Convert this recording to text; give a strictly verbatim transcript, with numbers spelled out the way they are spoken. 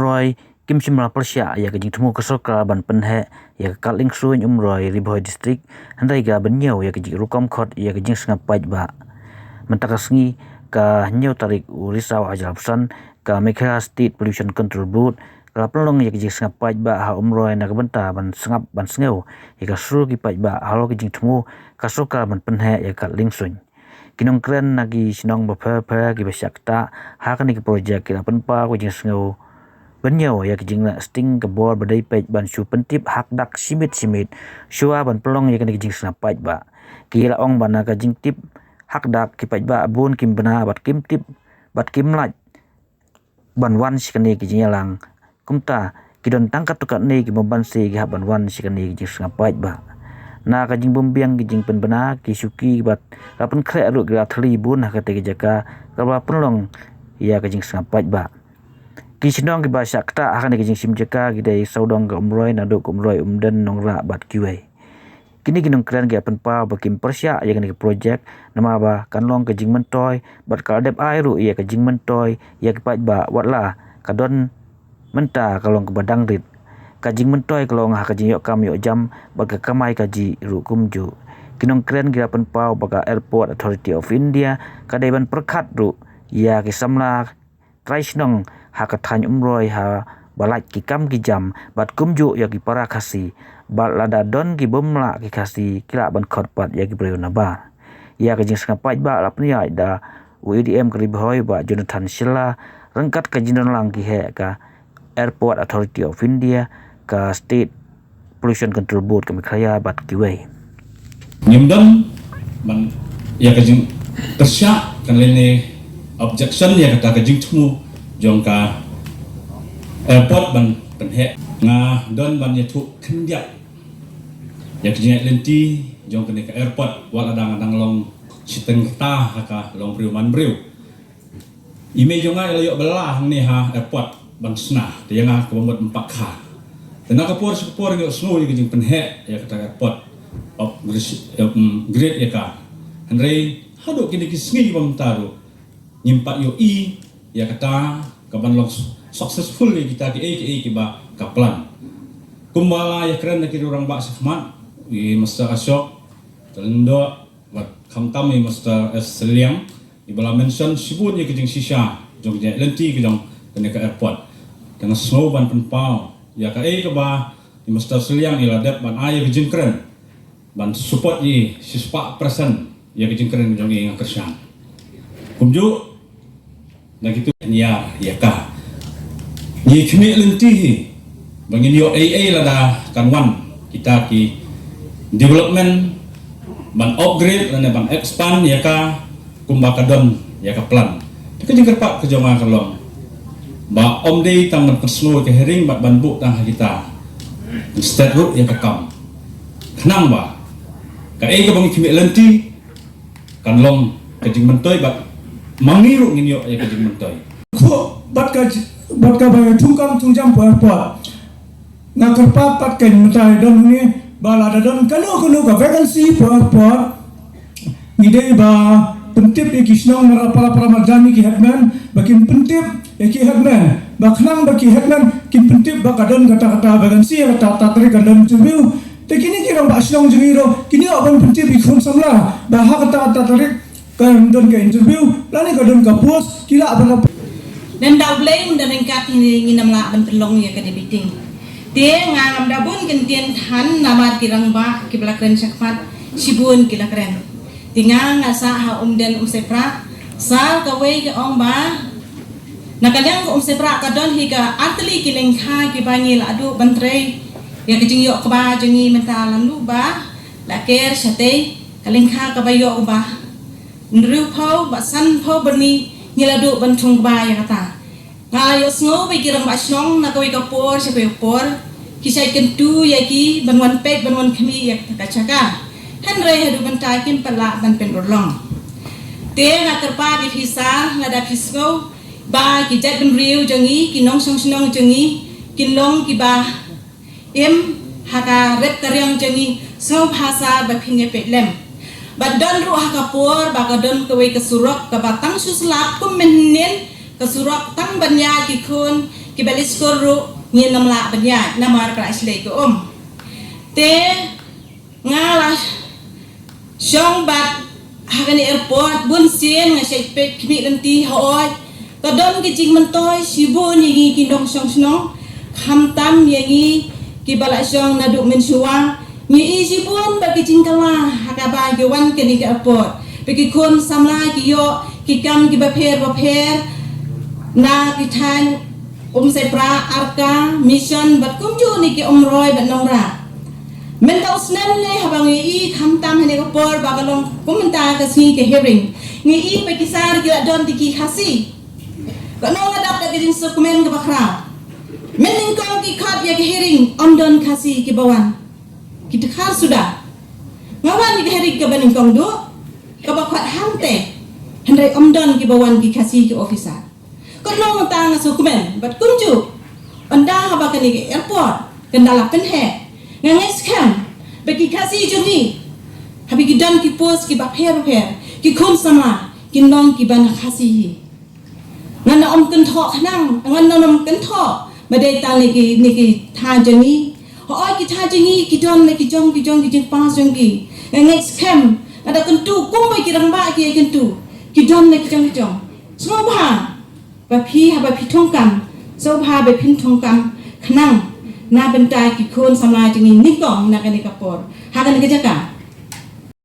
Umroi kim shym la pyrshah ïa ka jingthmu ka sorkar ban pynheh ïa ka kad liengsuiñ Umroi Ri Bhoi District, hynrei ka ban ñiew ïa ka jingrukom khot ïa ka jingsngap paidbah. Mynta ka sngi, ka hynñiew tarik u Risaw arhajar arphew san, ka Meghalaya State Pollution Control Board ka la pynlong ïa ka jingsngap paidbah ha Umroi na ka bynta ban sngap ban sngew ïa ka sur ki paidbah halor ka jingthmu ka sorkar ban pynheh ïa ka kad liengsuiñ. Ki nongkren na ki shnong bapher bapher kiba shah ktah ha kane ka projek ki la pynpaw ka jingsngew ban ñiew ïa ka jingleh sting ka bor ba dei peit ban shu pyntip hakdak shimit shimit shuwa ban pynlong ïa kane ka jingsngap paidbah. Ki la ong ba na ka jingtip hakdak ki paidbah bun kim bna bad kim tip bad kim lah ban wan sha kane ka jingïalang. Kumta, ki don tang katto katne ki bym banse ki hap ban wan sha kane ka jingsngap paidbah. Na ka jingbymbiang ka jingpynbna ki shuki bad la pynkhreh ruh ki la thylli bun ha kata ka jaka kaba pynlong ïa ka jingsngap paidbah. Ki shnong kiba shah ktah ha kane ka jingshim jaka ki dei sawdong ka Umroi naduh ka Umroi, Umden, Nongrah bad kiwei. Kine ki nongkren ki la pynpaw ba kim pyrshah ïa kane ka projek namar ba kan long ka jingmyntoi bad ka la dep ai ruh ïa ka jingmyntoi ïa ki paidbah, watla ka don mynta ka long kaba dang rit. Ka jingmyntoi ka long ha ka jingïoh kam ïoh jam bad ka kamai kajih ruh kumjuh. Ki nongkren ki la pynpaw ba ka Airport Authority of India ka dei ban pyrkhat ruh ïa ki samla trai shnong ha ka thaiñ Umroi haba lait ki kam ki jam bad kumjuh ïa ki para Khasi, bad lada don ki bym lah ki Khasi ki lah ban khot pat ïa ki briew nabar. Ïa ka jingsngap paidbah la pynïaid da u A D M ka Ri Bhoi, Bah Jonathan Shylla, ryngkat ka jingdonlang ki heh ka Airport Authority of India, ka State Pollution Control Board ka Meghalaya bad kiwei. Ngim don ban ïa ka jingpyrshah, kan lei ne objection ïa kata ka jingthmu jong ka airport ban pynheh. Nga don ban ïathuh khyndiat ïa ka jingïaid lynti jong kane ka airport, wat la dang dang long shiteng kata ha ka long briew man briew. I mei jong nga i la ïoh bylla hangne ha airport ban shna, te ïa nga kaba mut ym pat kha. Te na ka por sha ka por ngi ïohsngew ïa ka jingpynheh ïa kata ka airport, upgrade, um, grade ïa ka. Hynrei haduh kine ki sngi ba mynta ruh ngim pat ïohi ïa kata ka ban long successful ïa kita kiei kiei kiba ka plan. Kumba la ïakren da ki rangbah shakhmat, i Mister Ashok Talyndoh, bad khamtam i Mister S Sylliang, iba la mention shibun ïa ka jingshisha jong ka jingïaid lynti ka jong kane ka airport. Te nga sngew ban pynpaw ïa kaei kaba i Mister Sylliang i la dep ban ai ïa ka jingkren ban support ïa i shispah percent ïa ka jingkren jong i, nga kyrshan. Kumjuh na kito ngi ïa ka. Ngi khmih lynti hi ba ngin ïoh ei ei lada kan wan kita ki development ban upgrade lane ban expand ïa ka kumba ka don ïa ka plan. Te ka jingkyrpad ka jong nga ka long ba ym dei tang ban pynsngew ïa ka hearing bad ban buh tang ha kita, instead ruh ïa ka kam, khnang ba kaei kaba ngi khmih lynti kan long ka jingmyntoi bad ma ngi ruh ngin ïoh ïa ka jingmyntoi. Khuh bad ka, bad kaba thungkam thungjam pyrpot. Nga kyrpad pat ka mynta don hangne ba lada don kano kano ka vacancy pyrpot, ngi dei ba pyntip ïa ki shnong mara para para marjan ïa ki headman ba kin pyntip ïa ki headman, ba khnang ba ki headman kin pyntip ba ka don kata kata vacancy, kata kata tarik ka don interview. Te kine ki rangbah shnong jong ngi ruh kin ïoh ban pyntip ïa ki khun samla ba ha kata kata tarik ka don ka interview lane ka don ka post, ki lah ban. Lem da U Blei, ynda ryngkat ngi, ngin ym lah ban pynlong ïa ka dei meeting. Te nga ngam da bun kyntien than namar ki rangbah kiba la kren shakhmat shibun ki la kren. Te nga nga sah ha Umden Umsepra, sa kawei ka ong ba na ka liang ka Umsepra ka don hi ka artylli ki lyngkha kiba ngi la duh ban trei ïa ka jingïoh kba jong ngi mynta, lalu ba la ker shatei ka lyngkha kaba ïoh u ba hynriewphew bad sanphew byrni ngi la duh ban thung kba ïa kata. Nga la ïohsngew ba ki rangbah shnong na kawei ka por sha kawei ka por ki shait kyntu ïa ki ban wan peit ban wan khmih ïa kata ka jaka. Hynrei haduh mynta kim pat lah ban pynurlong. Te nga kyrpad ïa phi sa, lada phi sngew ba ki jaitbynriew jong ngi, ki nongshong shnong jong ngi kin long kiba im ha ka rep ka riang jong ngi, sngewbha sa ba phin ïa peit lem. Ba don ruh ha ka por ba ka don kawei ka surok kaba tang shu slap kum mynhynnin, ka surok tang ban ïa ki khun Kiba leit skul ruh ngin ym lah ban ïaid namar ka la shlei ka um. Te nga la shong bad ha kane airport bun sien, nga shait peit khmih lynti hooid. Ka don ka jingmyntoi shibun ïa ngi ki nongshong shnong, khamtam ïa ngi kiba la shong naduh mynshuwa. Ngi i shibun ba ki jingkylla ha kaba ki wan kane ka airport, ba ki khun samla ki ïoh ki kam kiba pher ba pher na ki thaiñ Umsaipra, Arka, Mission bad kumjuh ne ki Umroi bad Nongrah. Mynta u snem ne haba ngi i khamtam ha kane ka por ba ka long kum mynta ka sngi ka hearing, ngi i ba ki sar ki la don da ki Khasi. Kano nga dap da ka jingsngewkmen kaba khraw. Mynnyngkong ki khot ïa ka hearing ym don Khasi kiba wan. Ki dkhar suda. Nga wan ïa ka hearing kaba nyngkong duh, kaba khot hangtei. Hynrei ym don kiba wan ki Khasi ki officer. Kano mynta nga sngewkmen bad kumjuh, ynda haba kane ka airport kan da la pynheh, nga ngeit skhem ba ki Khasi jong ngi, haba ki don ki post kiba pher pher, ki khun samla kin long kiba na Khasi hi. Ngan ym kynthoh khnang, ngan ym kynthoh ba dei tang ne ki, ne ki thaiñ jong ngi. Hooid, ki thaiñ jong ngi ki don ne ki jong, ki jong, ki jingpass jong ki. Nga ngeit skhem, nga da kyntu kumba ki rangbah ki ïa kyntu, ki don ne ki jong, ki jong. Sngewbha ba phi, haba phi thungkam, sngewbha ba phin thungkam khnang na bynta ki khun samla jong ngi nyngkong na kane ka por, ha kane ka jaka.